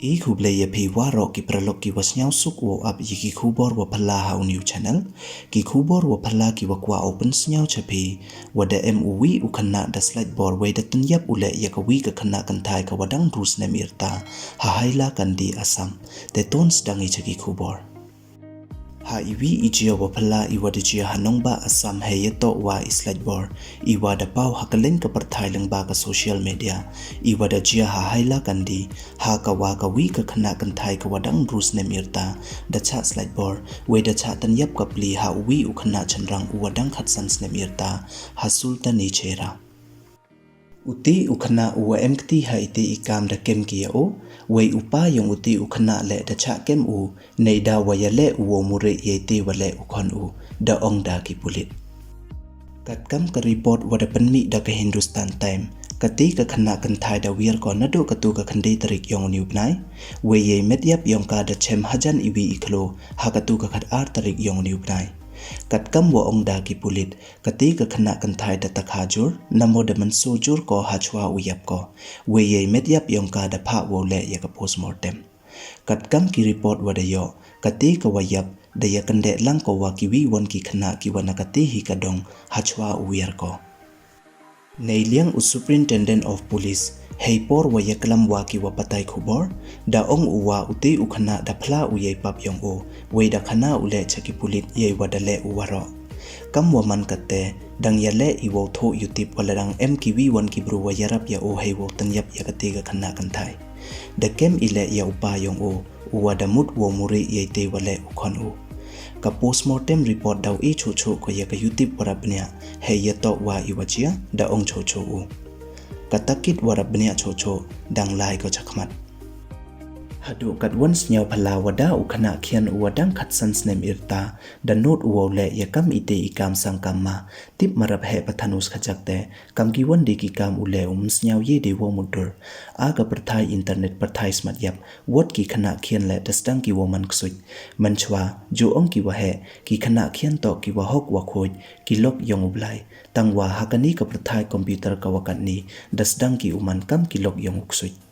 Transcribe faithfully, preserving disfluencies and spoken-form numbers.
I khublei ya phi waroh ki paralok ki wa sniawsuk wow ap ya ki khubor wa phylla ha u new channel. Ki khubor wa phylla ki wa kwah u pynsniaw cha phi, wa da em u wi u khynnah da slait bor wei da tynyap u leh ya ka wi ka khynnah kynthai ka wa dang ynru snem i rta ha Hailakandi, Assam. Te ton sdang i cha ki khubor. Ha i wi i jia wa phylla i wa da jia ha nongbah Assam hei yatoh wa i slait bor, i wa da paw ha kylleng ka pyrthai lyngba ka social media, i wa da jia ha Hailakandi, ha ka wa ka wi ka khynnah kynthai ka wa dang ynru snem i rta da chah slait bor, wei da chah tynyap ka pli ha u wi u khynnah chynrang u wa dang khatsan snem i rta ha Sultani Chera. U ti u khynnah u wa em kti ha i ti i kam da kem ki ya u, wei u pa yong u ti u khynnah leh da chah kem u, nei da wa ya leh u wow muri ya i ti wa leh u khon u, da ong da ki pulit. Katkam ka report wa da pynmih da ka Hindustan Times, ka ti ka khynnah kynthai da wiar ko naduh ka tu ka khyndai tarik yong u ni u bnai, wei ya i met yap yong ka da chem hajan i wi i khloo ha ka tu ka khat ar tarik yong u ni u bnai. Katkam wa ong da ki pulit, ka ti ka khynnah kynthai da takha jur, namar da mynsaw jur ko ha chwa u yap ko. Wei ya i met yap yong ka da phah wow leh ya ka postmortem. Katkam ki report wa da yoh, ka ti ka wa yap da ya kyndeh lang ko wa ki wi wan ki khynnah ki wa na ka ti hi ka dong ha chwa u wiar ko. Nei liang u Superintendent of Police, hei por wa ya klam wa ki wa patai khubor, da ong u wa u ti u khynnah da phla u ya i pap yong u, wei da khana u leh cha ki pulit ya i wa da leh u waroh. Kam wa man kate, dang ya leh i wow thoh yutip wa la dang em ki wi wan ki bru wa yarap ya u hei wow tynyap ya ka ti ka khynnah kynthai. Da kem i leh ya u pa yong u, u wa da mut wow muri ya i ti wa leh u khon u. Ka postmortem report daw i chuh chuh ko ya ka yutip wa rap bniah, hei yatoh wa i wa jia, da ong chuh chuh u. Ka takit wa rap bniah chuh chuh, dang lai ko chakhmat. Haduh katwan sniaw phylla wa da u khynnah khian u wa dang khatsan snem i rta, da nud u wow leh ya kam i ti i kam sang kam ma, tip marap heh pathanus khajak te, kam ki wan di ki kam u leh um sniaw ye di wow mutdur. A ka pyrthai internet pyrthai smat yap, wat ki khynnah khian leh da sdang ki wow man ksuid. Mynchwa, ju ong ki wa heh, ki khynnah khian toh ki wa hok wa khuid, ki lok yong u Blai. Tang wa ha kani ka pyrthai computer ka wa katni, da sdang ki u man kam ki lok yong u ksuid.